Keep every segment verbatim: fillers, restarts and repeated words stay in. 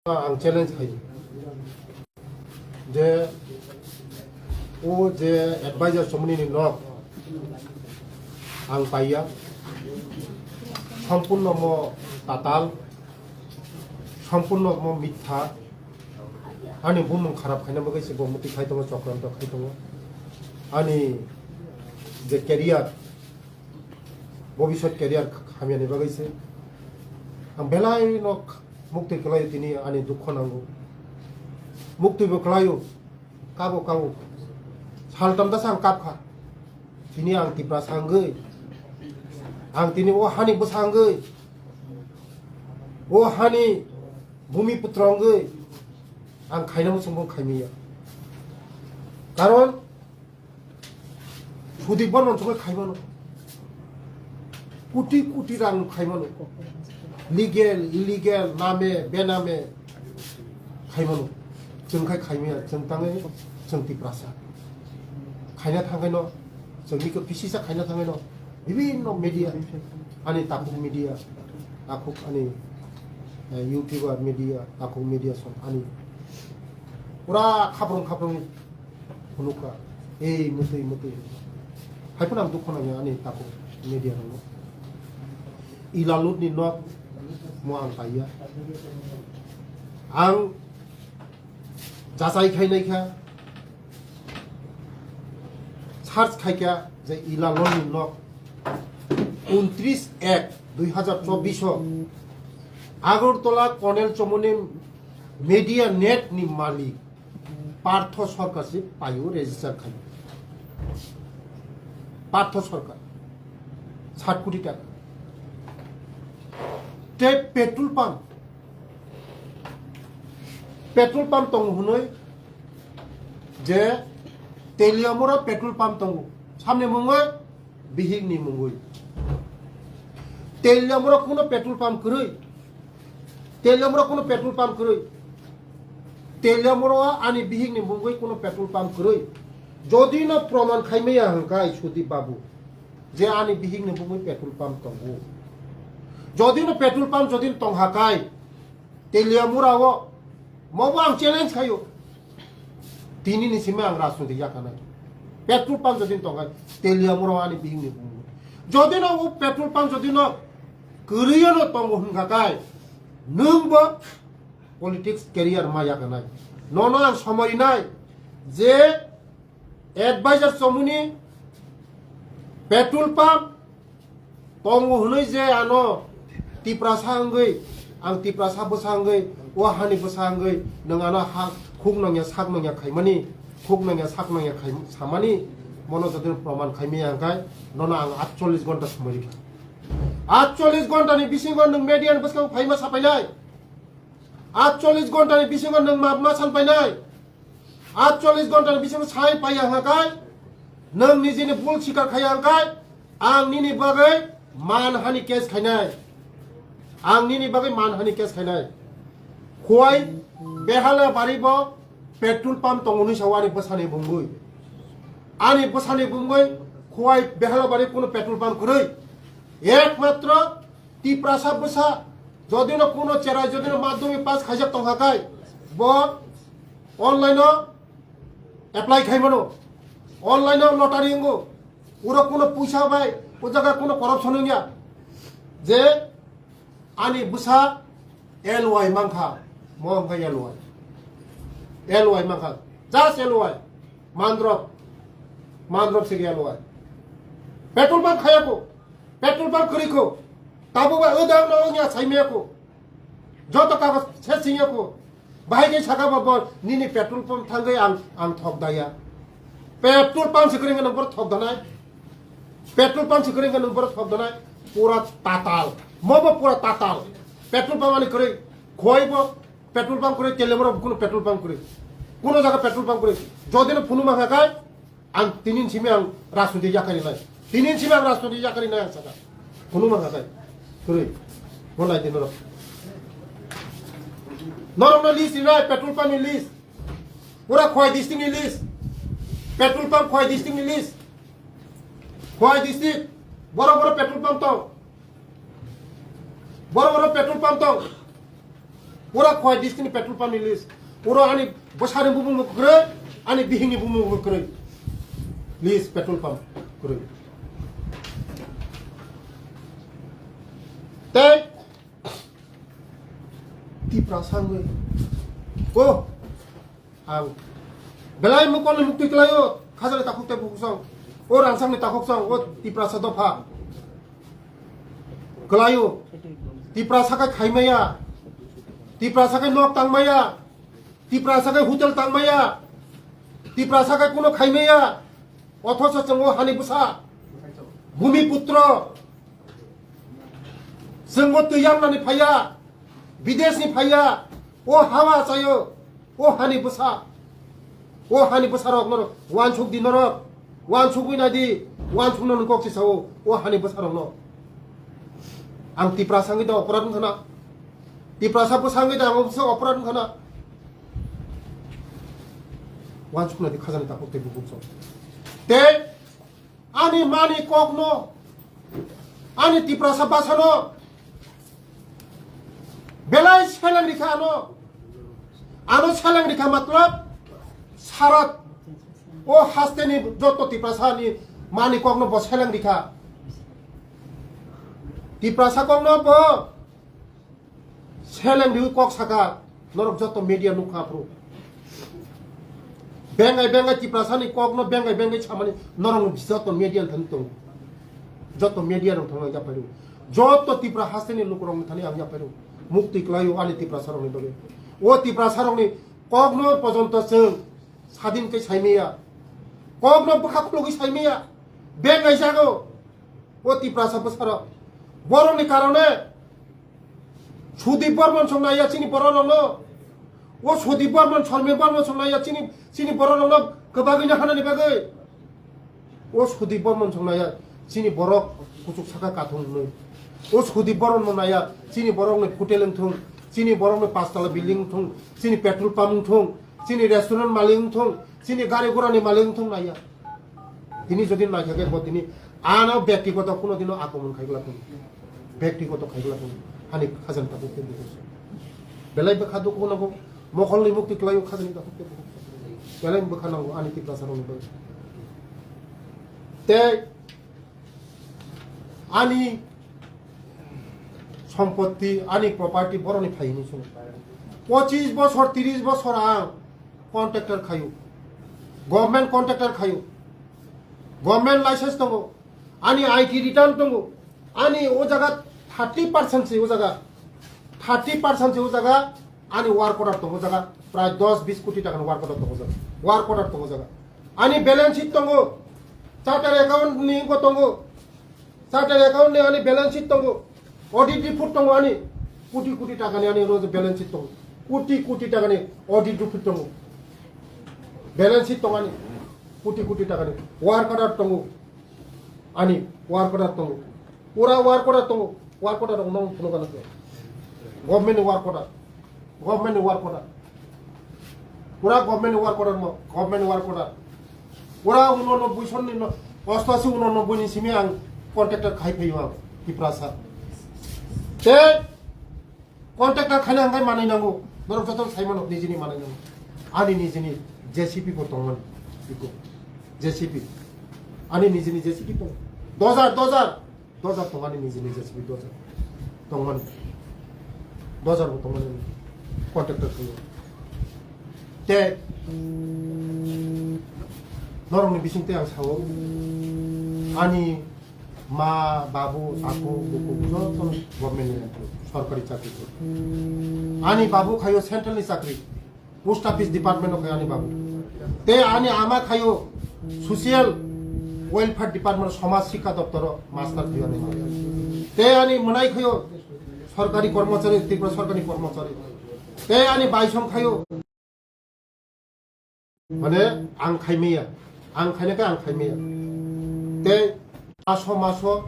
Ang challenge khai je o je advisor chomoni ni nok ang paiya, sampurno mo tatal, sampurno mo mitha, ani bumung kharap khaina bagwi se bo muti khai tongo, chokranto khai tongo, ani je career, bobiswt career hamyani bagwi se ang belai no muktwi kwlaio, tini ani dukho nango, muktwi bo kwlaio, kabo kabo, saltam dasa ang kap kha, tini ang Tiprasa wngwi, ang tini o hani bwsa wngwi, o hani bumi putra wngwi ang khaina muchungbo khaimaya, karon Sudip Barman songwi khaimano. Kuti kuti rang khaimano. Legal, illegal, name, bename khaimano. Chwng khai khaimaya, chwng tangwi, chwng Tiprasa. Khaina thangkhaino, chwngni khe bisisa khaina thangkhaino, bibinno media, ani takhuk media, takhuk ani, eh, YouTuber media, takhuk media song ani. Pura khaprung khaprung phunukha, ei mutwi mutwi. Haiphano ang dukho nangya ani takhuk media rokno. Ila lutni nok mo ang paiya. Ang jachai khai naikha, search khaikha je Ila lutni nok untris ek dui hazar chobbish o Agartala Colonel Chomoni media net ni malik Partho Sarkar se paio register khai. Partho Sarkar. Sat koti taka. Te petrol pump. Petrol pump tongo hwnwi je Teliamura petrol pump tongo. Samni mungwi bihikni mungwi. Teliamura kuno petrol pump kwrwi. Teliamura kuno petrol pump kwrwi. Teliamura ani bihikni mungwi kuno petrol pump kwrwi. Jodi no proman khaimaya hwnkhe Sudip babu je ani bihikni mungwi petrol pump tongo. Jodi no petrol pump jodi no tonghakai Teliamura o mobo ang challenge khayo. Tini ni simi ang rajniti yakanai. Petrol pump jodi tongkha, Teliamura ani bihikni bumung. Jodi no o petrol pump jodi no kwrwiyo no tongo hwnkha kai, nwng bo politics career ma yakanai. Nono ang somoi rinai je advisor chomoni petrol pump tongo hwnwi je ano Tiprasa wngwi, ang Tiprasa bwsa wngwi, o hani bwsa wngwi, nwng ano ha khuk nangya sak nangya khaimani, khuk nangya sak nangya khai samani, mono jodi proman khaimaya hwnkhe nono ang atchollis ghonta somoi rikha. Atchollis ghonta ni bisingo nwng media ni bwskango phaima sapainai. Atchollis ghonta ni bisingo nwng ma, ma san painai. Atchollis ghonta ni bisingo sai paiya hwnkha kai, nwng nijini bul sikar khaiya hwnkha kai, ang nini bagwi manhani case khainai. Ang nini bagwi manhani case khainai. Khowai Behala bari bo petrol pump tongo hwnwi sao ani bwsani bumgwi. Ani bwsani bumgwi Khowai Behala bari kuno petrol pump kwrwi. Ekmatro Tiprasa bwsa, jodi no kuno cherai, jodi no madhyamik pass khaijak tongkha kai, bo online o apply khaimano, online o lottery wngo, uro kuno puisa bai, o jaga kuno corruption wngya, je ani bwsa L Y mankha, mo wngkha L Y, L Y mankha, just L Y, mandrop, mandrop se L Y, petrol pump khayako. Petrol pump kwrwi kho. Tabuk bai o dang no wngya saimaya kho. Joto kagoj se singya kho. Bahai khe saka bo bo nini petrol pump thangwi ang, ang thok daya. Petrol pump se kwrwi wngkha nang borok thok danai. Petrol pump se kwrwi wngkha nang borok thok danai. Pura tatal. Mo bo pura tatal. Petrol pump ani kwrwi. Khoi bo petrol pump kwrwi, Teliamura bo kuno petrol pump kwrwi. Kuno jaga petrol pump kwrwi. Jodi no phunu mangkha kai, Ang tinin simi ang rajniti yakarwi nai. Tinin simi ang rajniti yakarwi nai ang saka. Kunu mangkha kai. Kwrwi. Mo nai di norok. Norok no list rinai, petrol pump ni list. Pura Khowai district ni list. Petrol pump Khowai district ni list. Khowai district. Boro boro petrol pump tong. Boro boro petrol pump tong. Pura Khowai district ni petrol pump ni list. Pura ani bwsani bumung bo kwrwi, ani bihik ni bumung bo kwrwi. List petrol pump kwrwi. Tei Tiprasa wngwi. O, ang belai mokol ni muktwi kwlaio, khajani takhuk tei bukhuk song. O rangchak ni takhuk song, o Tiprasa dopha. Kwlaio. Tiprasa khe khaimaya. Tiprasa khe nok tangmaya. Tiprasa khe hotel tangmaya. Tiprasa khe kuno khaimaya. Othocho chwng o hani bwsa. Bhumi putro. Chwng o twi yamnani phaiya. Bidesh ni phaiya. O hawa chayo. O hani bwsa, o hani bwsarok norok uansuk di norok, uansugwi nai di, uansukno nwng kok si sao, o hani bwsarokno. Ang Tiprasa wngwi da oporad wngkha na? Tiprasa bwsa wngwi da ang oporad wngkha na? Uansukna di khajani takhuk tei bukhuk song. Tei Ani mani kokno, ani Tiprasa bhasano belai seleng rikha ano. Ano seleng rikha matlab sarat o hasteni joto Tiprasa ni mani kokno bo seleng rikha. Tiprasa kokno bo Seleng riwi kok saka, norok joto media nukha aphuru. Bengai bengai Tiprasani kokno bengai bengai samani norok joto media thani tongo. Joto media rok thangna yaphairo. Joto Tipra hasteni lukurok thani ang yaphairo. Mukti kwlaio ani Tiprasarokni bagwi. O Tiprasarokni kokno pojonto chwng sadin khe saimaya. Kokno bwkha khulugwi saimaya. Bengai jago. O Tiprasa bwsarok. Borokni karone Sudip Bormon song naiya chini borok rokno. O Sudip Bormon, Sormil Bormon song naiya chini, chini borok rokno kwbagwi no hanani bagwi. O Sudip Bormon song naiya chini borok kuchuk saka kathung hwnwi. O Sudip Bormon naiya chini borok ni hotel wngthung, chini borok ni pastala building wngthung, chini petrol pump wngthung, chini restaurant malik wngthung, chini gari gura ni malik wngthung naiya. Tini jodi naikha khe bo tini ano byaktigoto kuno dino akromon khai glak tong. Byaktigoto khai glak tong. Ani khajani takhuk tei bukhuk song. Belai bwkha dukhu nango. Mokholni mukti kwlaio khajani takhuk tei bukhuk song. Belai bwkha nango ani Tiprasa rokni bagwi. Tei ani sompotti, ani property borokni phaini song. Pochis bosor, tris bosor ang contractor khayu. Government contractor khayu. Government license tongo. Ani I T return tongo. Ani o jaga thirty percent se o jaga. Thirty percent se o jaga. Ani work order tongo jaga. Prai dos bis koti taka ni work order tongo jaga. Work order tongo jaga. Ani balance sheet tongo. Chartered account ni wngkha tongo. Chartered account ni ani balance sheet tongo. Audit report tongo ani. Koti koti taka ni ani oro balance sheet tongo. Koti koti taka ni audit report tongo. Balance sheet tongo ani. Koti koti taka ni. Work order tongo. Ani work order tongo. Pura work order tongo. Work order rok nong phunukha nukhe. Government ni work order. Government ni work order. Pura government ni work order mo, government ni work order. Pura uno nobboi son ni no, ostashi uno nobboi ni simi ang contractor khai phaio ang Tiprasa. Te contractor khaina ang kai manai nango. Norok joto sai mano nijini manai nango. Ani nijini J C B bo tongmani. Iko. J C B. Ani nijini J C B tong. Dojar, dojar. Dojar tongmani nijini J C B dojar. Tongmani. Dojar bo tongmani contractor tongmani. Te norokni bising te ang sao ani ma, babu, aku, buku joto government ni employee, sorkari chakri. Ani babu khayo central ni chakri. Post office department o khayo ani babu. Te ani ama khayo social welfare department, samaj sikha doptor o master khayo ani babu. Te ani mwnai khayo sorkari kormochari, Tripura sorkari kormochari. Te ani baisong khayo. Mane ang khaimaya, ang khainai khe ang khaimaya. Te maso maso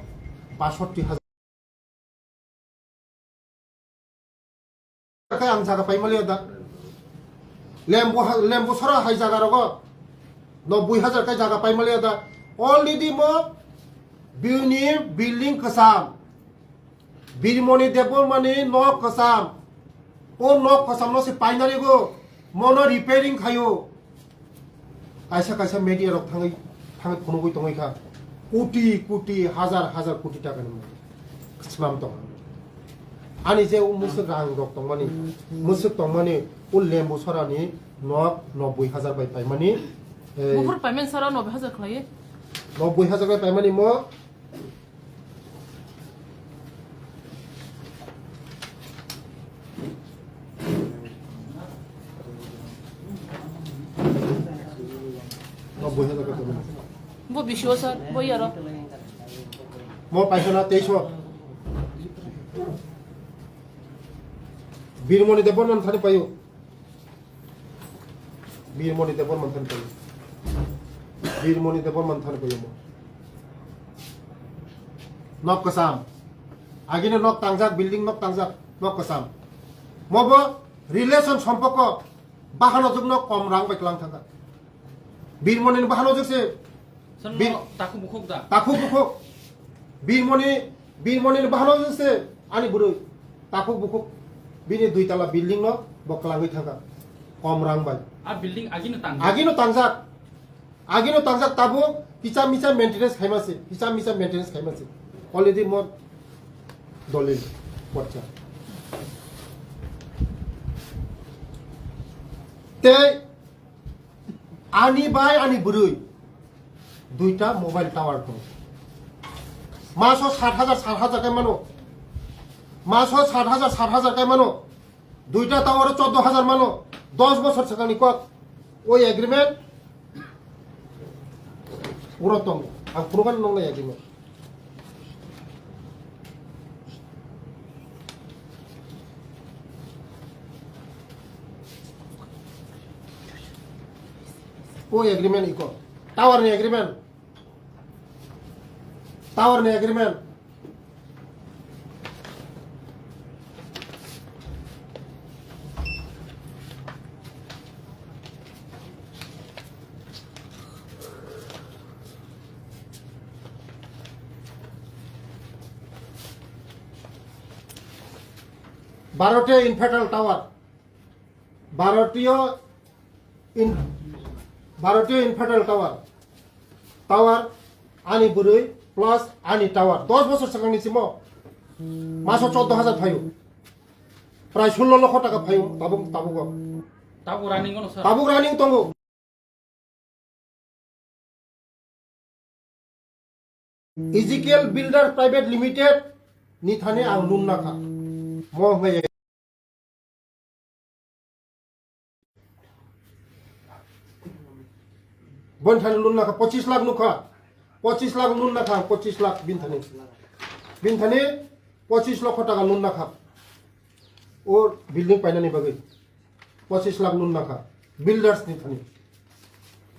basotti hajar. Khe ang jaga paimaliya da. Lembu ha-, lembu sora hai jaga rogo nobboi hajar khe jaga paimaliya da. Already mo bini building kwcham. Birmoni Debbarmani nok kwcham. O nok kwcham no se painari go, mono repairing khayo. Kaisa kaisa media rok thangwi, thangwi phunugwi tongwi kha. Koti, koti, hazar, hazar koti taka ni mani. Swnam tong. Ani je o musuk rang rok tongmani, musuk tongmani, o lembu sora ni nok nobboi hazar bai paimani. Eh, Buphur payment sara nobboi hazar khlaiwi. Nobboi hazar bai paimani mo. Nobboi hazar khe tongmani. Bo bisio sir, bo yaro. Mo paisa na teiso. Birmoni Debbarma thani payo. Birmoni Debbarma thani payo. Birmoni Debbarma thani payo mo. Nok kwcham. Agini nok tangjak, building nok tangjak, nok kwcham. Mo bo relation sompoko bahano jukno kom rang bai klang thangkha. Birmoni ni bahano jukse Sir, Bir- no takhuk bukhuk da? Takhuk bukhuk. Birmoni, Birmoni ni bahano jukse ani bwrwi. Takhuk bukhuk. Bini dui tala building no bo klangwi thangkha. Kom rang bai. A building agino tang. Agino tangjak. Agino tangjak tabuk kicha micha maintenance khaima se. Kicha micha maintenance khaima se. Already mo dolil porcha. Tei ani bai ani bwrwi duita mobile tower tong. Maso sat hajar, sat hajar kai mano. Maso sat hajar, sat hajar kai mano. Duita tower o chordo hajar mano. Dos bosor swkangni kok. Oi agreement. Uro tong. Ang phunukha nongnai agreement. O agreement iko. Tower ni agreement. Tower ni agreement. Bharatya Infratel Tower. Bharatya In-, Bharatya Infratel Tower. Tower ani bwrwi plus ani tower. Dos bosor swkangni simo. Maso chordo hajar phaio. Prai sullo lokho taka phaio. Tabuk, tabugo. Tabuk running ono, sir? Tabuk running tongo. Ezekiel Builder Private Limited ni thani ang loan nakha. Mo hwnwi bon thani loan nakha, pochis lakh nukha. Pochis lakh loan nakha, pochis lakh bin thani. Bin thani pochis lokho taka loan nakha. O building painani bagwi. Pochis lakh loan nakha. Builders ni thani.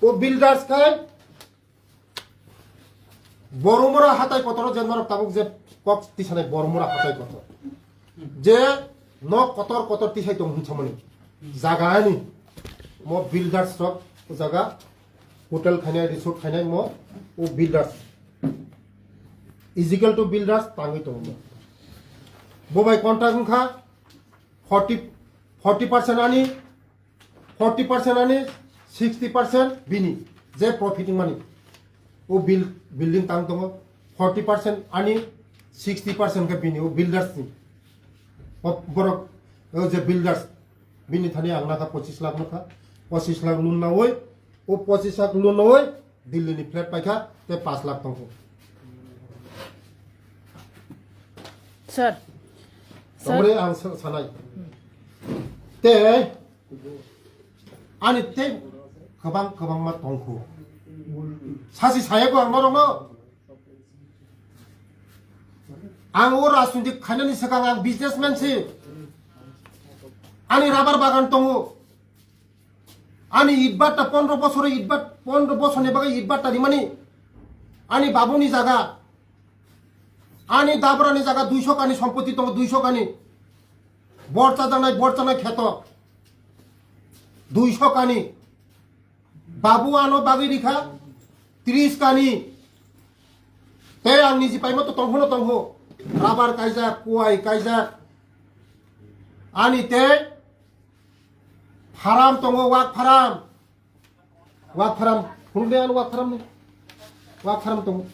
O builders khai Boromura hatai kotoro je norok tabuk je kok tisanai Boromura hatai kotor. Je nok kotor kotor tisai tong hinsamani. Jaga ani mo builders rok o jaga hotel khainai, resort khainai mo o builders. Ezekiel to builders tangwi tongo. Bo bai contract wngkha forty, forty percent ani, forty percent ani, sixty percent bini, je profit wngmani. O buil-, building tang tongo, forty percent ani, sixty percent khe bini, o builders ni. O borok, o je builders, bini thani ang nakha pochis lakh nakha, pochis lakh loan nawi, o pochis lakh loan nawi, Delhi ni flat paikha, te paanch lakh tongkho. Sir. Sir. Tongre ang sa-, sanai. Te, ani te kwbang kwbang ma tongkho. Sasi saya ko ang norok no. Ang o rajnitik khainani swkang ang businessman si. Ani rubber bagan tongo. Ani itbatta pondro bosor itbat, pondro bosor ni bagwi itbatta rimani. Ani babuni jaga. Ani dabrani jaga duiso kani sompoti tongo, duiso kani. Borcha janai, borcha nai kheto. Duiso kani. Babu ano bagwi rikha tris kani. Tei ang niji paima to tonghono tongho. Rubber kaijak, kuai kaijak. Ani tei farm tongo, wak farm. Wak farm, phunukde ano wak farm ni. Wak farm tongo.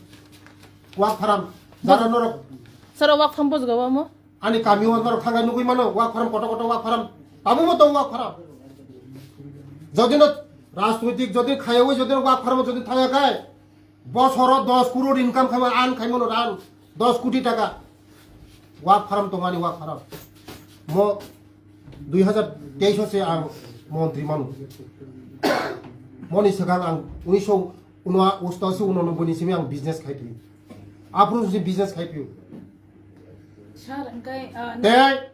Wak farm. Jara norok. Sir, wak farm bojgo omo? Ani kami o norok thangai nugui mano, wak farm, koto koto wak farm. Tabukbo tongo wak farm. Jodi no rajnoitik, jodi khaiyaui, jodi no wak farm, jodi thangya khai, bosoro dos crore income khaima, an khaimano ran, dos koti taka. Wak farm tongmani wak farm. Mo dui hazar teis o se ang montri mano. Moni swkang ang unisho uno, ostashi unonoboi ni simi ang business khai phi. Aphuru si business khai phi. Sir, hingkai, ah, Tei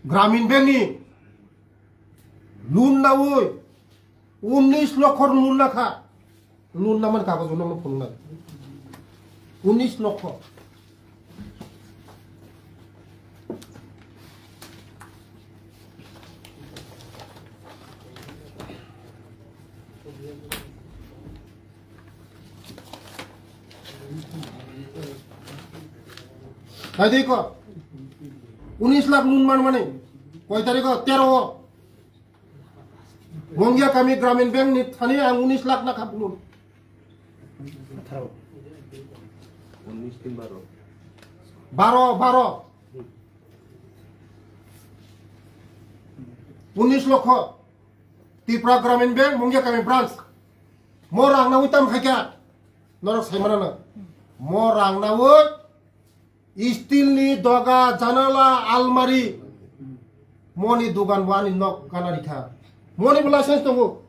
Gramin Bank ni loan naui unis lokho loan nakha. Loan naman kagoj no phunuknai. Unis lokho. Tadi ko unis lakh loan man mani koi tarikh o? Tero o. Mongia kami Gramin Bank ni thani ang unis lakh nakha loan. Baro, baro. Unis lokho. Tripura Gramin Bank, Mongia kami branch. Mo rang naui tam khaikha. Norok saimana na. Mo rang naui steel ni doga, janala, almari. Moni dugan bo ani nok kana rikha. Moni bo license tongo.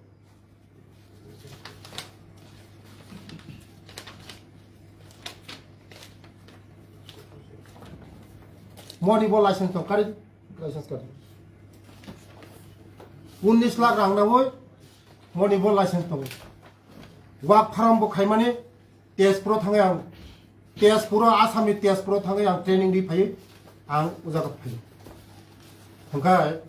Moni bo license tong, kari license kari. Unis lakh rang naui moni bo license tongo. Wak farm bo khaimani Tezpuro thangwi ang, Tezpuro, Assamni Tezpuro thangwi ang training ri phaiwi ang o jaga phaiwi. Hwnkhe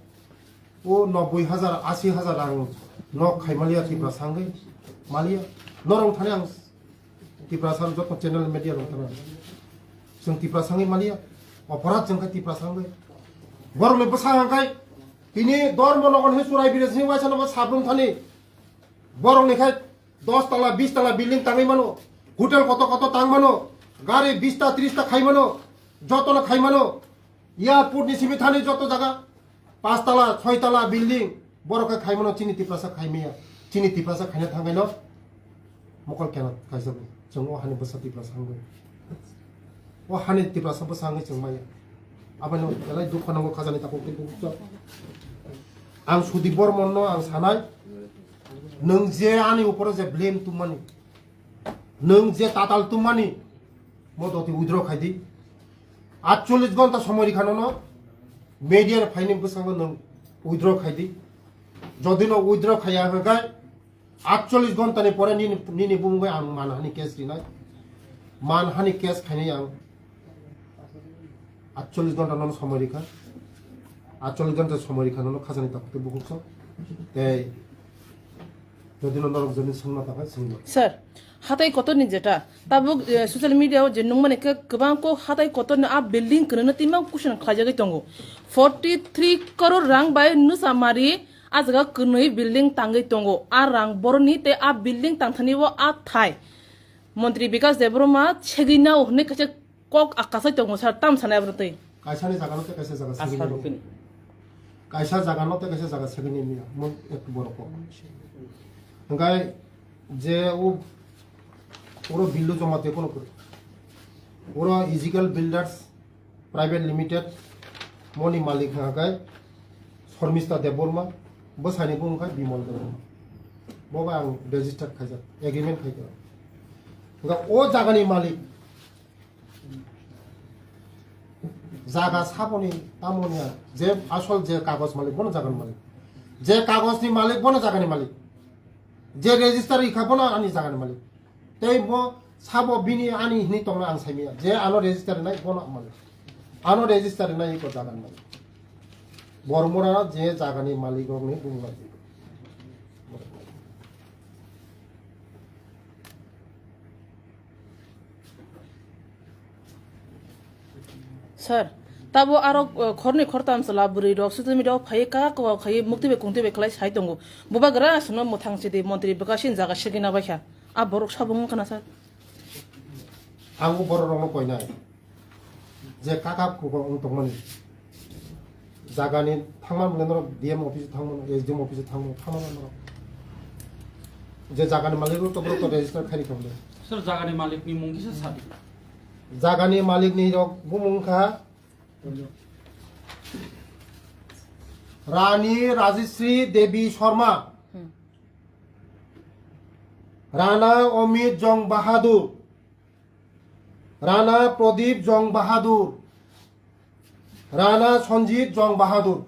o nobboi hajar, asi hajar ang nok khai maliya Tiprasa wngwi maliya. Norok thani ang Tiprasa joto channel media rok thani chwng Tiprasa wngwi maliya. Oporat chwng khe Tiprasa wngwi. Borokni bwsa hwnkhe tini dormo nogon he churai biri sini waisa no sabrum thani. Borokni khe dos tala, bis tala building tangwi mano, hotel koto koto tang mano, gari bis ta, tris ta khai mano, jotono khai mano. Airport ni simi thani joto jaga pas tala, soi tala building borok khe khai mano, chini Tiprasa khai maya. Chini Tiprasa khaina thangwi no mokol kena kaijak. Chwng o hani bwsa Tiprasa wngwi. O hani Tiprasa bwsa wngwi chwng maya. Aboni belai dukha nango khajani takhuk tei bukhuk chwng. Ang Sudip Bormonno ang sanai, nwng je ani uporo je blame tubmani, nwng je tatal tubmani, mo doti withdraw khai di. Atchollish ghonta somoi rikha nono, media ni phaini bwskango nwng withdraw khai di. Jodi no withdraw khaiya hwnkhe, Atchollish ghonta ni pore nini, nini bumungwi ang manhani case rinai. Manhani case khainai ang. Atchollish ghonta nono somoi rikha. Atchollish ghonta somoi rikha nono khajani takhuk tei bukhuk song. Tei jodi no norok jodi swngna takhai swngno. Sir, hatai kotor ni jeta. Tabuk, eh, social media o je nungmani khe kwbang kok hatai kotor ni a building kwrwngno tei mang kuchung khlaijagwi tongo. Forty three crore rang bai Nusamari a jaga kwnwi building tangwi tongo. A rang boroni tei a building tangthani o a thai. Montri Bikas Debbarma segwi nao hwnwi kaisa kok a kasai tongo sir, tam sanai abro twi. Kaisani jaga no tei kaisa jaga segwi nai. Kaisa jaga no tei kaisa jaga segwi nai miya. Mo ek borok kok. Hwnkhe je o oro bill o joma tei kono kwrwi. Oro Ezekiel Builders Private Limited moni malik hwnkha khe Shormista Debbarma, bwsani bumung khe Bimal Debbarma. Bo bai ang register khaijak, agreement khaijak. Hwnkha o jagani malik jaga saboni tamoni je asol je kagoj malik bono jagani malik. Je kagojni malik bono jagani malik. Je register rikha bono ani jagani malik. Tei bo sabo bini ani hini tongna ang saimaya. Je ano register rinai bono malik. Ano register rinai iko jagani malik. Bormura je jagani malik rokni bumung lai. Sir, tabo aro, uh, khorni khortam chwla bwrwi rok social media o phai ka kwak khai mukti bai kungti bai khlai sai tongo. Bubagra aswkno mwthang chidi montri bwkasini jaga segina bai kha. A borok sabo wngkha na sir? Ang bo borok rokno koinai. Je kaka kugo wng tongmani. Jagani thangma mwnai norok D M office thangmano, S D M office thangmano, thangmano norok. Je jagani malik rok to borok to register khai rikha mwnai. Sir, jagani malik ni mung kisa sadi. Jagani malik ni rok bumung kha Rani Rajeshri Devi Sharma, Rana Amit Jong Bahadur, Rana Pradip Jong Bahadur, Rana Sanjit Jong Bahadur.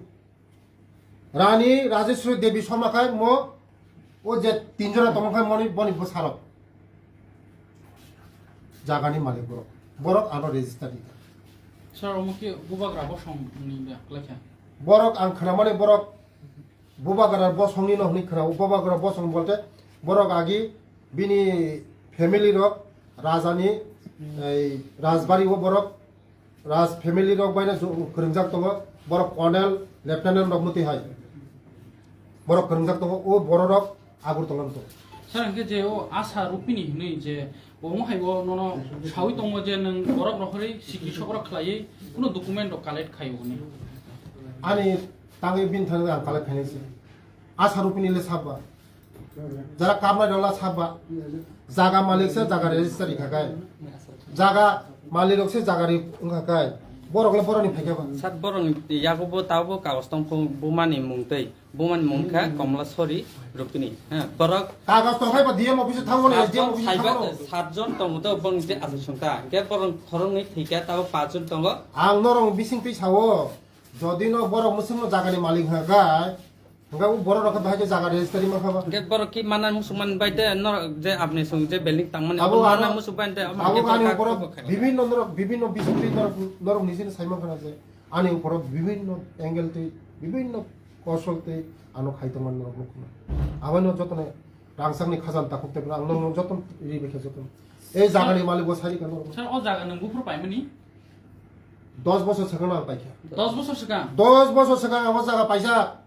Rani Rajeshwari Devi Sharma khai mo o je tinjora tongma khai moni boni bwsarok. Jagani malik borok. Borok ano register di. Sir, omo ki bubagra bosong ni da lekha. Borok ang khwnamani borok bubagra bosong ni no hwnwi khwnao. Bubagra bosong bolte borok agi bini family rok rajani ei rajbari o borok Raj family rok bai no ju-, kwrwngjak tongo, borok colonel, lieutenant rok mwtwi hai. Borok kwrwngjak tongo, o borok rok Agartala no tongo. Sir, hwnkhe je o Asha Rupini hwnwi je omo hai o nono sawi tongo je nwng borok rohorwi sikisok rok khlaiwi kuno document rok collect khai o hwnwi. Ani tangwi bini thani ang collect khainai se. Asha Rupini le sabba. Jara kapnai rok la saba. Jaga malik se jaga register rikha kai. Jaga malik rok se jaga ri wngkha kai. Borok le borok ni phaikha ba. Sat borok ni yago bo tabo kagos tong phung buma ni mung tei. Buma ni mung kha Komla Sori Rupini. Ha, borok Kagos tong phai ba D M office thango ni, S D M office saiba thango. Sat jon tongo to bong je asal sungta. Ge borok khorong ni thika tabo paanch jon tongo. Ang norok bising twi sao. Jodi no borok musung no jaga ni malik wngkha kai. Hwnkhe o borok rok khe bahai khe jaga registry mankha ba? Hwnkhe borok ki mana musuman bai de norok je apni song je building tangmani abo abo mana ano, musuk bai de abo hwnkhe ani borok borok khe bibhinno norok, bibhinno bisingtwi norok, norok nijini sai mankha na je ani borok bibhinno angle twi, bibhinno kosol twi ano khai tongmani norok nukha na. Abono jotono rangchakni khajan takhuk tei ang norok jotono ri bai khe jotono. Ei jagani malik bo sai rikha norok. Sir, o jaga nwng buphuru paimani? Dos bosor swkang ang paikha. Dos bosor swkang? Dos bosor swkang abo jaga paijak.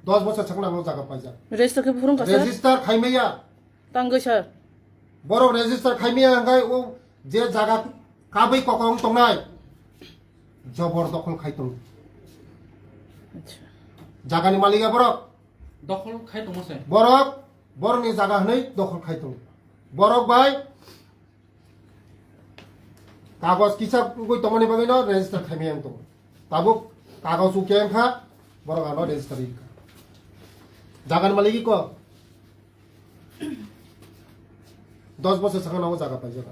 Dos bosor swkang ang o jaga paijak. Register khe phurung kha, sir? Register khaimaya. Tangwi, sir. Borok register khaimaya hwnkhe o je jaga kabui kokong tongnai jobor dokhol khai tong. Acha. Jagani malik ya borok. Dokhol khai tongma se? Borok, borokni jaga hwnwi dokhol khai tong. Borok bai Kagos kisa wngwi tongmani bagwi no register khaimaya wng tongo. Tabuk kagos ukya wngkha, borok ano register wngkha. Jagani maligi ko? Dos bosor sakha nango jaga paijak.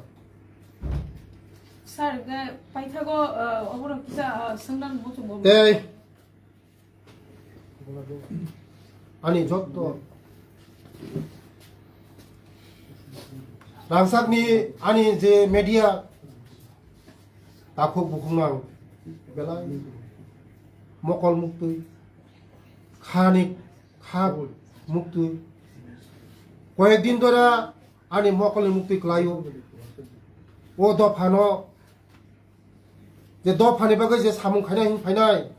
Sir, ge paithago, uh, oborok kisa, uh, sengdan muchungo. Tei Ani jotto rangchakni ani je media takhuk bukhuk nang belai mokol muktwi khani kha muktwi koyek din dora ani mokolni muktwi kwlaio o dophano je dophani bagwi je samung khainai hwn phainai.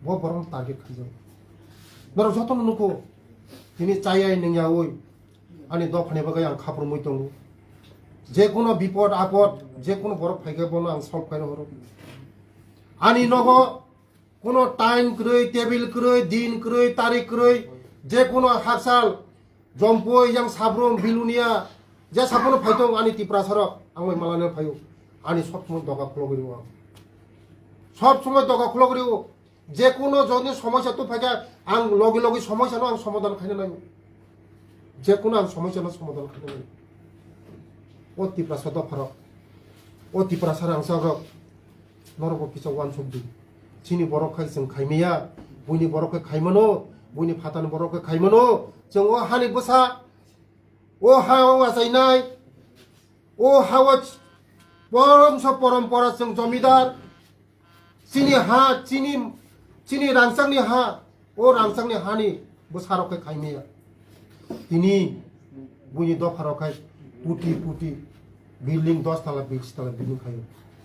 Bo borok target khaijak. Norok jotono nukho. Tini chayai nungyaui ani dophani bagwi ang khaprumui tongo. Jekuno bipod apod, jekuno borok phaikhe bono ang solve khaina horo. Ani nogo kuno time kwrwi, table kwrwi, din kwrwi, tarik kwrwi, jekuno haksal Jompui, yang Sabrum, Bilunia, je sabono phaitong ani Tiprasa rok, ang bai malani phaio. Ani sob somoi doga khulogwi rio ang. Sob somoi doga khulogwi rio. Jekuno joni somosya tu phaikha, ang logi logi somosya no ang somadan khaina nango. Jekuno ang somosya no somadan khaina nango. O Tiprasa dopha rok. O Tiprasa rangchak rok. Norokbo kisa uansuk di. Chini borok khai chwng khaimaya, buini borok khe khaimano, buini phatani borok khe khaimano. Chwng o hani bwsa, o ha o achainai, o ha o ch-, poromso porompora chwng jomidar. Chini ha, chini, chini rangchakni ha, o rangchakni hani bwsarok khe khaimaya. Tini buini dopharok khai puti puti building dos tala, bish tala building khaio.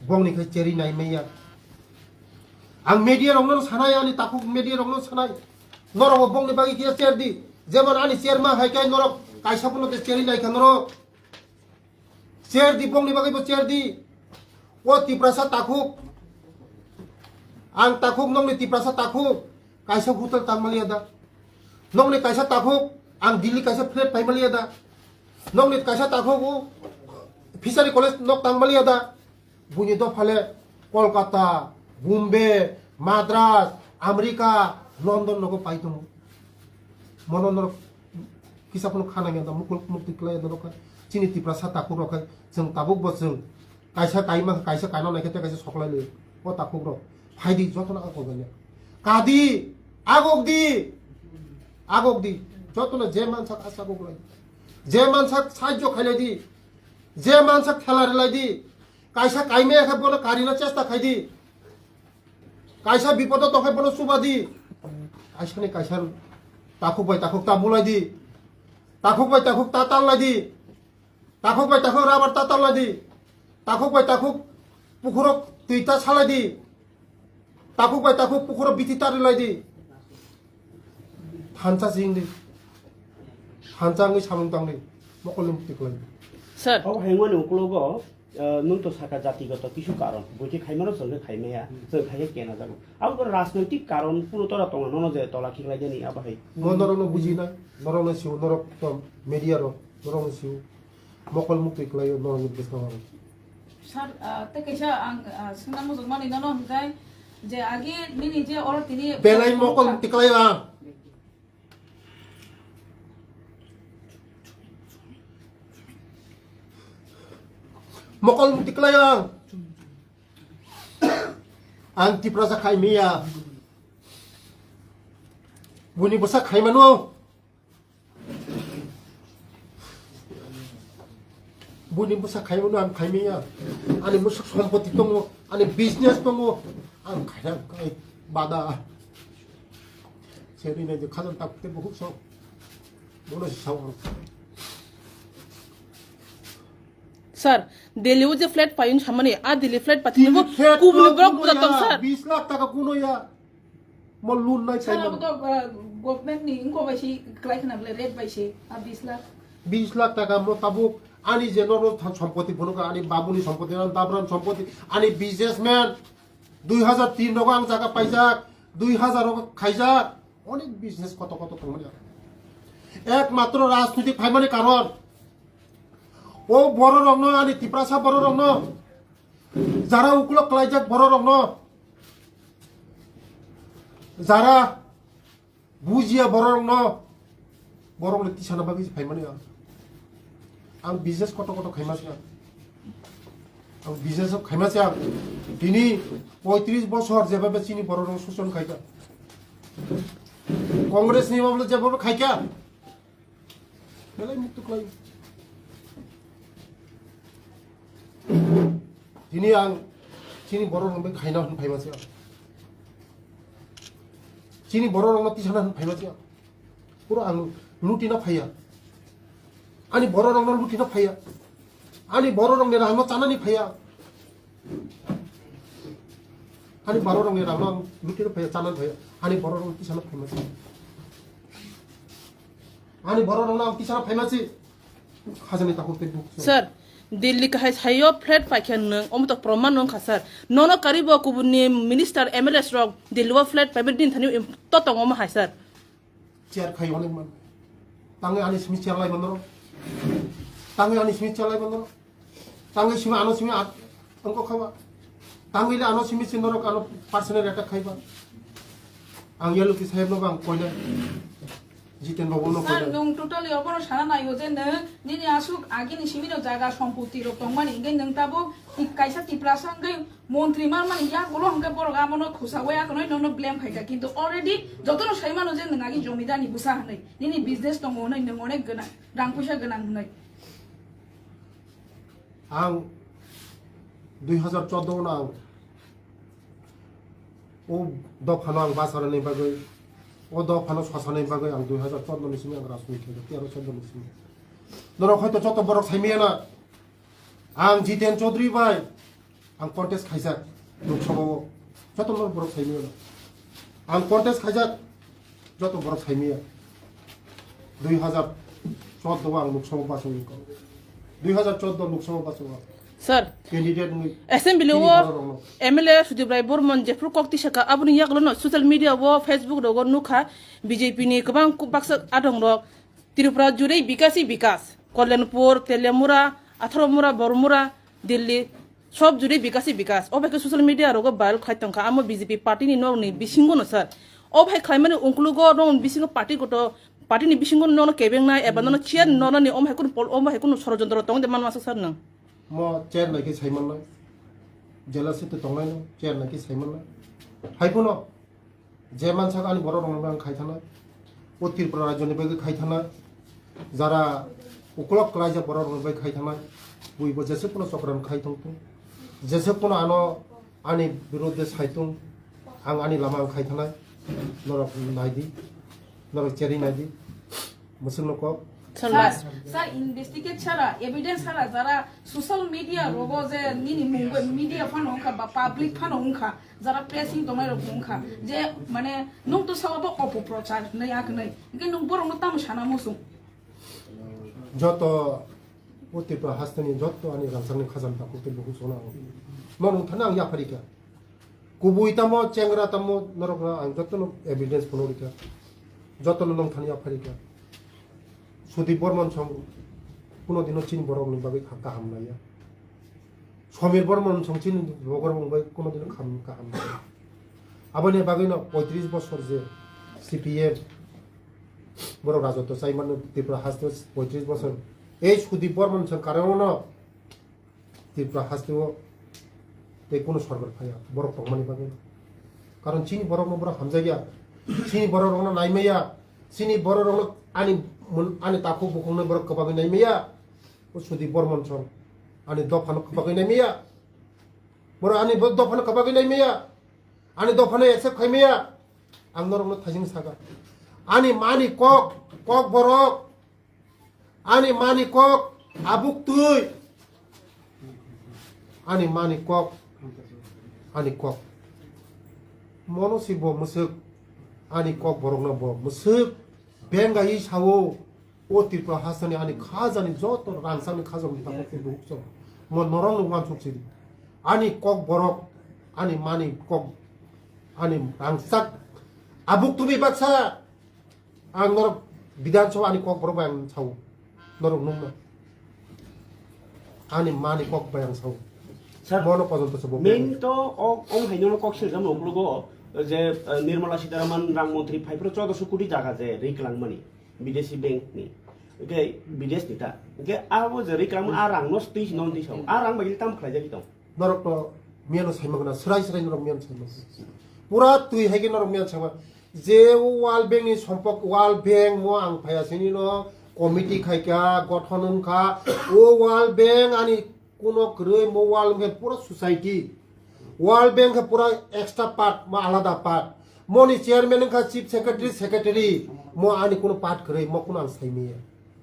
Bongni khai cheri nai maya. Ang media rokno sanai, ani takhuk media rokno sanai. Norok bo bongni bagwi kiya cher di. Jemon ani cher ma hai kai norok kaisa phano te cheri nai kha norok. Cher di, bongni bagwi bo cher di. O Tiprasa takhuk. Ang takhuk, nongni Tiprasa takhuk. Kaisa hotel tang maliya da. Nongni kaisa takhuk, ang Delhi kaisa flat pai maliya da. Nongni kaisa takhuk, o Fishery College nok tang maliya da. Buini dophale Kolkata, Bombay, Madras, America, London nogo pai tongo. Mono norok kisa phano khana manya da, mukul mukti klai norok kha. Chini Tiprasa takhuk rok kha, chwng tabuk bo chwng kaisa kaima, kaisa kaina naikhe tei kaisa soklai liyo. O takhuk rok, phaidi jotono ang kok bai. Kadi, agok di, agok di. Jotono je mansak asagok lai. Je mansak sajjo khailai di. Je mansak thela rilai di. Kaisa kaimaya khe bono karina chesta khai di. Kaisa bipodo tongkhe bono chuba di. Kaisa ni kaisa takhuk bai takhuk ta bulai di. Takhuk bai takhuk ta tanglai di. Takhuk bai takhuk rabar ta tanglai di. Takhuk bai takhuk pukhurok twi ta salai di. Takhuk bai takhuk pukhurok bithi ta rilai di. Thansa sing di. Thansa wngwi samung tang di. Mokol ni mukti kwlai di. Sir. Abo hai wngmani ukologo, eh, nwng to saka jatigoto kisu karon. Boiti khaimano chwng khe khaimaya. Chwng khai khe kena jago. Abo to rajnoitik karon puno tora tongo, nono je tola khiklai jani abo hai. Mo norokno bujinai. Norokno sio, norok to media rok. Norokno sio. Mokol mukti kwlaio norokni bwskango. Sir, ah, tei kaisa ang, ah, swngna muchungmani nono hwnkhe je agi nini je oro tini Belai mokol mukti kwlaio ang. Mokol mukti kwlaio ang. Ang Tiprasa khai miya. Buni bwsa khai mano. Buni bwsa khai mano ang khai miya. Ani bwsa sompoti tongo, ani business tongo. Ang khai ang khai bada. Seri nai je khajan tak te buhuk so. Bono si sao ang. Sir, Delhi o je flat payun samani, a Delhi flat patini bo Delhi flat kubuni no borok kuno buda tong ya, sir. Bis lakh taka kuno ya. Mo loan nai Sir, sai abo man. To, uh, government ni ingko bai si klai khna bole rate bai si, a bis lakh. Bis lakh taka mo tabuk ani je norok than sompoti phunukha, ani babuni sompoti, ani dabran sompoti, ani businessman. Dui hajar tin rogo ang jaga paijak, dui hajar rogo khaijak. Onek business koto koto tongmani. Ekmatro rajnitik phaimani karon. O bororokno, ani Tiprasa bororokno, jara ukulo klaijak bororokno, jara bujiya bororokno, borokno tisana bagwi phaimani ang. Ang business koto koto khaima se ang. Ang business khaima se ang. Tini poitris bosor jebabe chini bororok soson khaika. Congress ni mablo jebabe khaika. Belai mukti kwlai. Tini ang chini bororok bai khaina hwn phaima se ang. Chini bororok no tisana hwn phaima se ang. Pura ang lutina phaiya. Ani bororok no lutina phaiya. Ani bororok ni rang no chanani phaiya. Ani bororok ni rang no lutina phaiya, chanani phaiya. Ani bororok no tisana phaima se. Ani bororok no ang tisana phaima se. Hajani takhuk tei buk. Sir, Delhi kahai sayo flat paikha nwng, omo to proman nwng kha, sir. Nono karibo kubuni minister, M L As rok Delhi o flat paibe din thani to tongo omo hai, sir. Chair khai onek man. Tangwi ani simi chair lai man norok. Tangwi ani simi chair lai man norok. Tangwi simi ano simi at, angko khaba. Tangwi le ano simi sin norok ano personal attack khaiba. Ang yaluki sahib no bang koile. Jiten Babu no Sir, koile. Nwng totally obono sana naigo je nwng nini aswk agini simino jaga sompoti rok tongmani, hingke nwng tabuk ti-, kaisa Tiprasa hingke montri manmani yagulo hingke borok abono khusaui akonoi nono blame khaika, kintu already jotono saimano je nwng agi jomidar ni bwsa hinui, nini business tongo hinui, nwng onek gwnang, rang puisa gwnang hinui. Ang dui hazar chordo no ang o dophano ang bacharani bagwi, o dophano sasani bagwi ang dui hazar chordo ni simi ang rajniti khaijak, tero chordo ni simi. Norok hoito joto borok saimaya na, ang Jiten Chaudhary bai Ang contest khaijak Lok Sabha o, joto no borok sai maya. Ang contest khaijak, joto borok sai maya. Dui hazar chordo o ang Lok Sabha bachai wngkha. Dui hazar chordo Lok Sabha bachai o. Sir, candidate wngwi assembly tini o borok rokno. M L A Sudip Rai Bormon jephru kok tisaka aboni yagulo no social media o, Facebook rogo nukha B J P ni kwbang ku-, baksa adong rok Tripura jurei bikasi bikas, Kalyanpur, Teliamura, Atharomura, Bormura, Delhi, sob jurei bikasi bikas. O bai khe social media rogo viral khai tongkha, amo B J P party ni nok ni bisingo no sir. O bai khlaimani ungkulugo nok ni bisingo party goto, party ni bisingo nono kebengnai eba nono chair nono ni om hai kunu pol-, om hai kunu sorojontro tong de manma sir nang. Mo chair nai khe sai mannai. Jela se to tongnai no, chair nai khe sai mannai. Hai phano je mansak ani borok rokno ang khai thanai. O Tripura rajyoni bagwi khai thanai. Jara ukolok klaijak borok rokno bagwi khai thanai. Buibo jese kuno chokran khai tongthung. Jese kuno ano ani birodhe saitung. Ang ani lama ang khai thanai. Norok naidi. Norok cheri naidi. Musuk no kok. Sir, sir, investigate sara, evidence sara, jara social media rogo je nini mungbai media phano wngkha ba public phano wngkha, jara pressing tongnai rok wngkha, je mane nung to sabo bo opoprochar nai ak nai. Hingke nung borok no tamo sana musung. Joto o Tripura hasteni joto ani rangchakni khajam takhuk tei bukhuk sona ang. Mo nung thani ang yapharika. Kubui tamo, chengra tamo, norokno ang jotono evidence phano rikha. Jotono nongthani yapharikha. Sudip Bormon song kuno dino chini borokni bagwi kha-, kaham naiya. Somir Bormon song chini borok bai kuno dino kham-, kaham naiya. Aboni bagwino poitris bosor je C P M borok rajotw chaimano Tripura haste poitris bosor. Ei Sudip Bormon song karono Tripura hasteo tei kunu sorkar phaiya borok tongmani bagwi. Karon chini borokno borok hamjakya, chini borok rokno naimaya, chini borok rokno ani mun-, ani takhuk bukhukno borok kwbagwi naimaya. O Sudip Bormon song ani dophano kwbagwi naimaya. Borok ani bo-, dophano kwbagwi naimaya. Ani dophano accept khaimaya. Ang norokno thaising saka. Ani mani kok, kok borok. Ani mani kok abuk twi. Ani mani kok. Ani kok. Mono si bo mwswk. Ani kok borokno bo mwswk. Bengai sao. O Tripura hasteni ani khajani joto rangchakni khajani tabuk twi buhuk chong. Mo norokno wansuk sidi. Ani kok borok. Ani mani kok. Ani rangchak. Abuk twi baksa. Ang norok Bidhan Sabha ani kok borok bai ang sao. Norok nungma. Ani mani kok bai ang sao. Sir, mono pojonto sabo main to o, ong haino kok siljam rok lugo je, eh, Nirmala Sitharaman rang montri phai phro chaudrasho koti jaga je ri kwlangmani bidesi bank ni. Oke, bides ni ta. Oke, abo je ri kwlangma a rang no twi si non twi sao. A rang bai tam khlai jagwi tong. Norok to miyano saima gana, srai srai norok miyano saima. Pura twi hai khe norok miyano saima. Je o World Bank ni sompok, World Bank mo ang phaya sini no committee khai kha, gothon wng kha. O World Bank ani kuno kwrwi mo World Bank pura society. World Bank khe pura extra part, mo alada part. Mo ni chairman wng kha chief secretary, secretary. Mo ani kuno part kwrwi, mo kuno ang saimiya.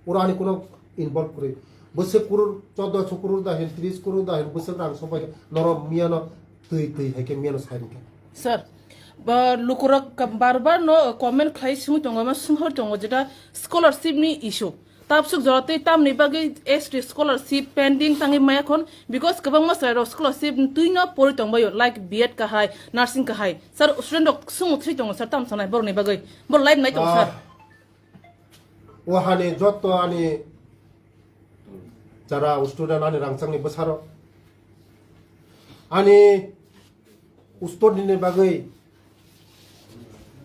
Oro ani kuno involve kwrwi. Bwswk kurur, chaudrasho kurur da hin, tris kurur da hin, bwswk rang sopai norok miyano twi twi hai khe miyano sai rwkha. Sir, ba lukurok ka-, bar bar no comment khlai sung tongo, ma sung hor tongo jeta scholarship ni issue. Tabsuk jora twi tamni bagwi S T scholarship pending tangwi maya khon, because kwbangma chwrairok scholarship twi no pori tongbaio, like B Ed kahai, nursing kahai. Sir, student rok sung thwi tongo sir, tam sanai borokni bagwi. Bor life nai tongo sir. Ah. O hani jotto ani jara student ani rangchakni bwsarok ani student ni bagwi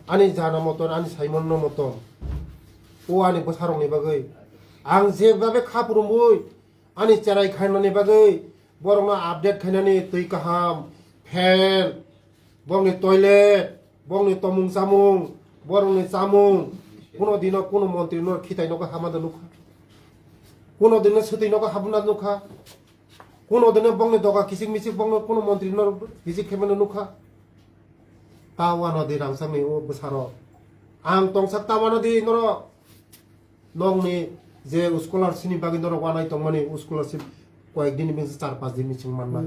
ani jana moton ani saimanno moton o ani bwsarokni bagwi ang je babe kha phurumui ani cherai khainani bagwi borokno update khainani twi kaham, fan, bongni toilet, bongni tomung chamung, borokni chamung, kuno dino kuno montri no khitai nogo hama da nukha. Kuno dino swtwi nogo habuna nukha. Kuno dino bongni doga kichik michik bongno kuno montri no visit khaimano nukha. Ta wano di rangchakni o bwsarok. Ang tongsak ta wano di norok. Nokni je scholarship ni bagwi norok wanai tongmani, scholarship koyek din ni bising, char panch din ni bising manna.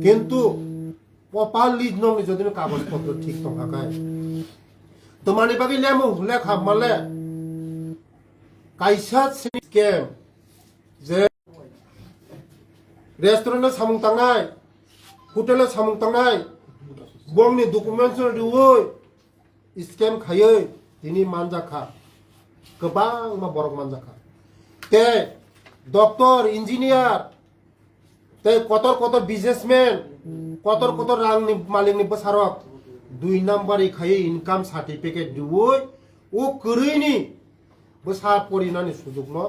Kintu properly nokni jodi no kagoj potro thik tongkha khe, to mani bagwi lemo lekha male kaisa simi scam je restaurant o samung tangnai, hotel o samung tangnai, bongni documents no riwi scam khaiwi tini manjakha, kwbangma borok manjakha. Tei doctor, engineer, tei kotor kotor businessman, kotor kotor rangni malikni bwsarok dui number khaiwi income certificate riwi o kwrwini bwsa porinani sujukno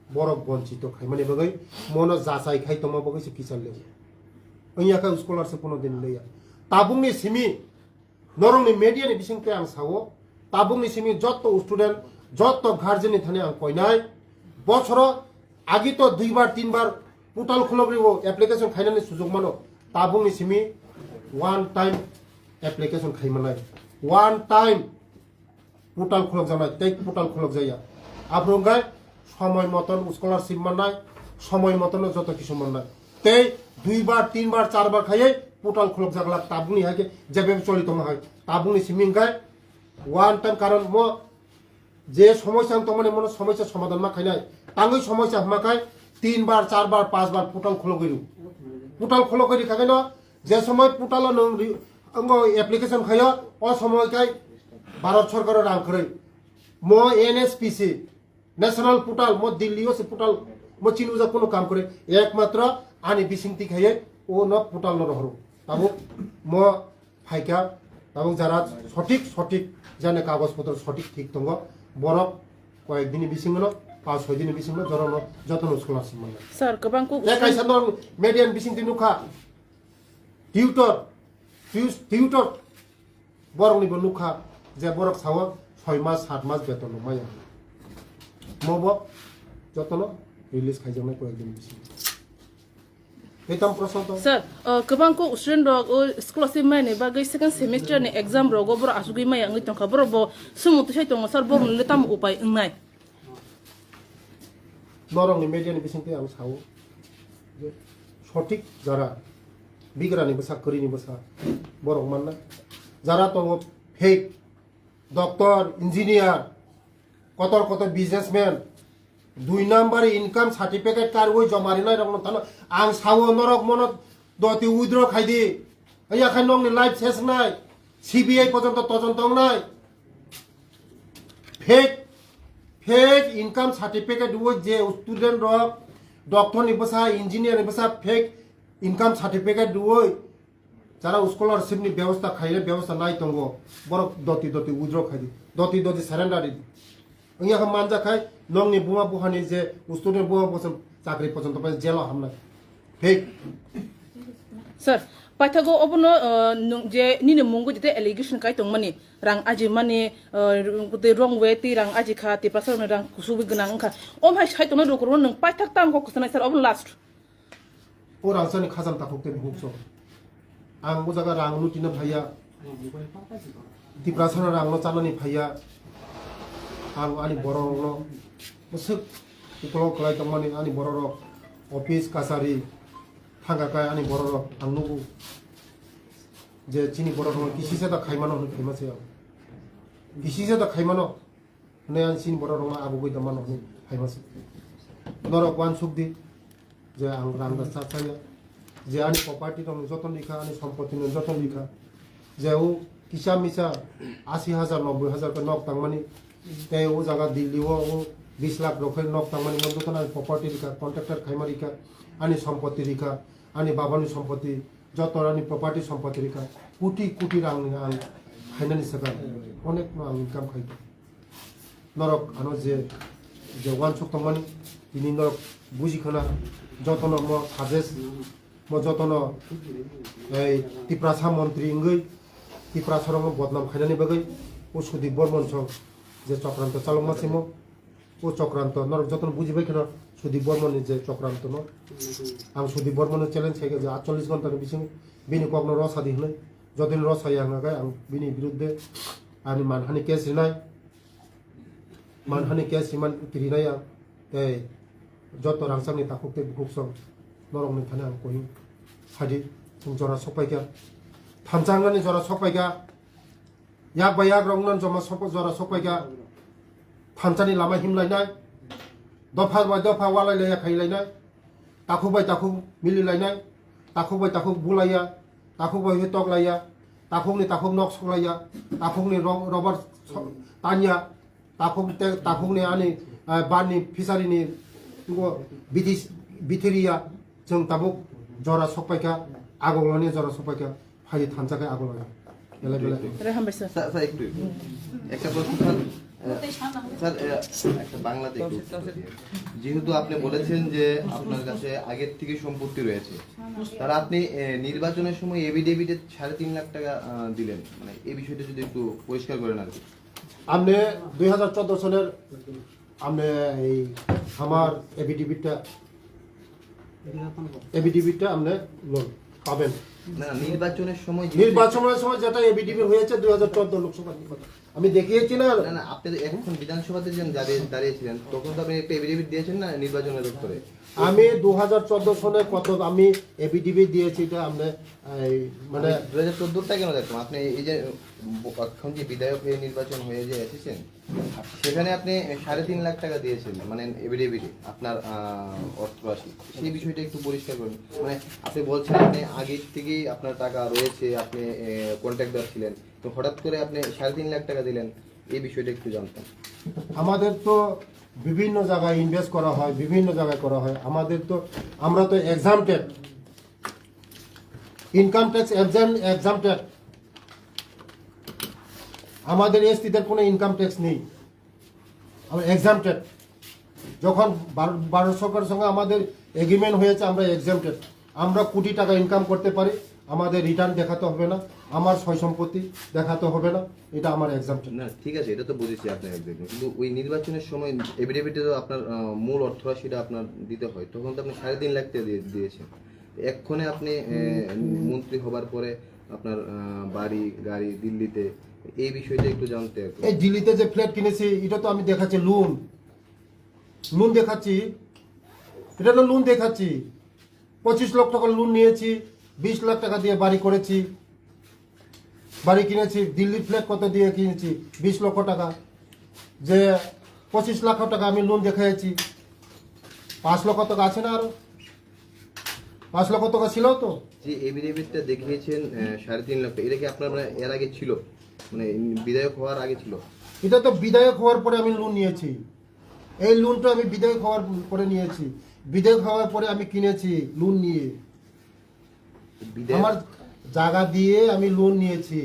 borok bonchito khaimani bagwi mono jachai khai tongma bagwi se kichar le. Wngya khe scholarship pono din leya. Tabukni simi norokni media ni bisingtwi ang sao, tabukni simi jotto student, jotto guardian ni thani ang koinai, bosoro agi to duibar tinbar portal khulogribo application khainani sujukmano, tabukni simi one time application khaimanai, one time portal khulokjaknai tei portal khulokjakya. Aphuru hwnkhe somoi moton scholarship mannai, somoi motono joto kisu mannai. Tei duibar, tinbar, charbar khaiwi portal khulokjak lak tabukni hai khe jebe choli tongma hai. Tabukni simi hwnkhe one time karon mo je somosya wng tongmani mono somosya somadhan ma khainai. Tangwi somosya hwnma khai tinbar, charbar, panchbar portal khulogwi rw. Portal khulogwi rikha khe no je somoi portal o nwng ri-, wngbo application khaio, o somoi khai Bharat Sorkaro rang kwrwi. Mo N S P C, National Portal, mo Delhi o se portal, mo chini uja kono kam kwrwi. Ekmatro ani bisingtwi khaiwi o no portal no rohoro. Tabuk mo phaikha, tabuk jara sothik, sothik jani kagoj potro sothik thik tongo. Borok koyek dini bisingo no, panch soi dini bisingo no, jora no, joto no scholarship manna. Sir, kwbang kuk Tei kaisa no media ni bisingtwi nukha, tutor, tu-, tutor, borokni bo nukha je borok sao soi mas, sat mas beton rok maya. Mo bo joto no release khaijaknai koyek dini bisingo. Etam proshno to. Sir, uh, kwbang kuk student rok o scholarship maini bagwi second semester ni exam rogo borok asugwi maya wngwi tongkha. Borok bo sumung twisai tongo, sir, borok nini tamo upai wngnai? Norokni media ni bisingtwi ang sao je sothik jara bigrani bwsa, kwrwini bwsa borok manna. Jara tongo fake doctor, engineer, kotor kotor businessman, dui number income certificate karwi joma rinai rokno thano ang sao norok mono doti withdraw khaidi. Yakhai nokni life ses wngnai, C B I pojonto tojon tongnai. Fake, fake income certificate wo je student rok, doctor ni bwsa, engineer ni bwsa fake income certificate wo jara scholarship ni bebosta khaile bebosta nai tongo, borok doti doti withdraw khaidi, doti doti surrender di. Wngya khe manjak khai nokni buma buhani je student buma bosong chakri pojonto pai jelo hamnai. Thik. Sir, paithago obono, uh, nung je nini mungo jete allegation kai tongmani, rang aji mani, uh, tei wrong way tei rang aji kha, tei prasarokni rang kusubui gwnang wngkha. Om hai sai tongna rukro nung paithak tang kok khosonai sir, obono last. O rangchakni khajam takhuk tei bukhuk song. Ang o jaga rang no tina phaiya. Tiprasano rang no chanani phaiya. Ang ani borok rok no bwswk ukolog kwlai tongmani ani borok rok office kachari thangka kai ani borok rok ang nugo. Je chini borok rok kisisa da khaimano hwnwi khaima se ang. Kisisa da khaimano. Hwnwi ang chini borok rokno abugwi tongmano hwnwi phaima se. Norok uansuk di je ang rang da cha chaya, je ani property rokno joton rikha, ani sompoti no joton rikha, je o kisa misa asi hajar, nobboi hajar khe nok tangmani, tei o jaga Delhi o o bis lakh rok khe nok tangmani, mo joton ani property rikha, contractor khaima rikha, ani sompoti rikha, ani babani sompoti, joto ani property sompoti rikha, koti koti rang ni ang khainani swkang, onek no ang income khai. Norok ano je, je uansuk tongmani, tini norok buji khna, jotono mo suggest, mo jotono ei Tiprasa montri wngwi, Tiprasa rokno bodnam khainani bagwi, o Sudip Bormon song je chokranto chalokma simo, o chokranto norok jotono bujibai khna Sudip Bormon ni je chokranto no. Ang Sudip Bormon no challenge khaikha je atchollish ghonta ni bising bini kokno rosadi hwnwi, jotoni rosaya hwnkha khe ang bini biruddhe ani manhani case rinai. Manhani case riman kirinai ang tei joto rangchakni takhuk tei bukhuk song Norokni thani ang koi. Sadi, chwng jora sokpaikha. Thansa wngnani jora sokpaikha. Yak bai yak rok wngna joma sokpa jora sokpaikha. Thansani lama himlainai. Dopha bai dopha walai laiya khailainai. Takhuk bai takhuk mili lainai. Takhuk bai takhuk bulaiya. Takhuk bai hoi tok laiya. Takhukni takhuk nok sok laiya. Takhukni ro-, robar sok tanya. Takhuk te, takhukni ani, eh, barni fishery ni ngo bithis-, bithiriya. Chwng tabuk jora sokpaikha. Agogloni jora sokpaikha. Phaidi thansa khe agogloni. Belai belai. Re hambai sir. Sir, sir, একটু, একটু। একটা প্রশ্ন স্যার, আহ, স্যার, আহ, একটা বাংলাতে একটু উত্তর দিয়ে। যেহেতু আপনি বলেছেন যে আপনার কাছে আগের থেকে সম্পত্তি রয়েছে, তাহলে আপনি, আহ, নির্বাচনের সময় এফিডেভিটে সাড়ে তিন লাখ টাকা, আহ, দিলেন, মানে এই বিষয়টা যদি একটু পরিষ্কার করেন আর কি। আপনি দুই হাজার চোদ্দ সনের আপনি এই আমার এফিডেভিটটা, এফিডেভিটটা আপনি লোন পাবেন। না, না, নির্বাচনের সময় যে নির্বাচনের সময় যেটা এফিডেভিট হয়েছে দুই হাজার চোদ্দ লোকসভা নির্বাচন, আমি দেখিয়েছি না? না, না, আপনি তো এখন বিধানসভাতে যখন দাঁড়িয়ে, দাঁড়িয়েছিলেন, তখন তো আপনি একটা এফিডেভিট দিয়েছেন না নির্বাচনের উত্তরে? আমি দু হাজার চোদ্দ সনে কত আমি এফিডেভিট দিয়েছি, এটা আপনি এই মানে মানে দুই হাজার চোদ্দটা কেন দেখলাম? আপনি এই যে ব-, এখন যে বিধায়ক হয়ে নির্বাচন হয়ে যে এসেছেন, সেখানে আপনি সাড়ে তিন লাখ টাকা দিয়েছেন, মানে এফিডেভিটে আপনার, আহ, অর্থ রাশি, সেই বিষয়টা একটু পরিষ্কার করুন। মানে আপনি বলছেন আপনি আগে থেকেই আপনার টাকা রয়েছে, আপনি, এ, কন্ট্রাক্টর ছিলেন, তো হঠাৎ করে আপনি সাড়ে তিন লাখ টাকা দিলেন, এই বিষয়টা একটু জানতাম। আমাদের তো বিভিন্ন জায়গায় ইনভেস্ট করা হয়, বিভিন্ন জায়গায় করা হয়। আমাদের তো, আমরা তো exempted, income tax exam, exempted. আমাদের এসটিদের কোনো ইনকাম ট্যাক্স নেই, আমরা এক্সামটেড। যখন ভার-, ভারত সরকারের সঙ্গে আমাদের এগ্রিমেন্ট হয়েছে, আমরা এক্সামটেড। আমরা কোটি টাকা ইনকাম করতে পারি, আমাদের রিটার্ন দেখাতে হবে না, আমার সয় সম্পত্তি দেখাতে হবে না, এটা আমার এক্সামটেড। না, ঠিক আছে, এটা তো বুঝেছি আপনার এক্সামটেড, কিন্তু ওই নির্বাচনের সময় এফিডেভিটে তো আপনার, আহ, মূল অর্থরাশিটা আপনার দিতে হয়, তখন তো আপনি সাড়ে তিন লাখ টাকা দিয়ে দিয়েছেন। এক্ষণে আপনি, আহ, মন্ত্রী হবার পরে আপনার, আহ, বাড়ি গাড়ি দিল্লিতে, এই বিষয়টা একটু জানতে আর কি। এই দিল্লিতে যে ফ্ল্যাট কিনেছি, এটা তো আমি দেখাচ্ছি লোন, লোন দেখাচ্ছি, এটা তো লোন দেখাচ্ছি। পঁচিশ লক্ষ টাকা লোন নিয়েছি, বিশ লাখ টাকা দিয়ে বাড়ি করেছি, বাড়ি কিনেছি। দিল্লির ফ্ল্যাট কত দিয়ে কিনেছি? বিশ লক্ষ টাকা। যে পঁচিশ লাখ টাকা আমি লোন দেখাইছি, পাঁচ লক্ষ টাকা আছে না আরো? পাঁচ লক্ষ টাকা ছিল তো। যে এফিডেভিটটা দেখিয়েছেন, আহ, সাড়ে তিন লাখ টাকা, এটা কি আপনার, মানে, এর আগে ছিল, মানে, বিধায়ক হওয়ার আগে ছিল? এটা তো বিধায়ক হওয়ার পরে আমি লোন নিয়েছি। এই লোনটা আমি বিধায়ক হওয়ার পরে নিয়েছি। বিধায়ক হওয়ার পরে আমি কিনেছি লোন নিয়ে। বিধায়ক আমার জায়গা দিয়ে আমি লোন নিয়েছি।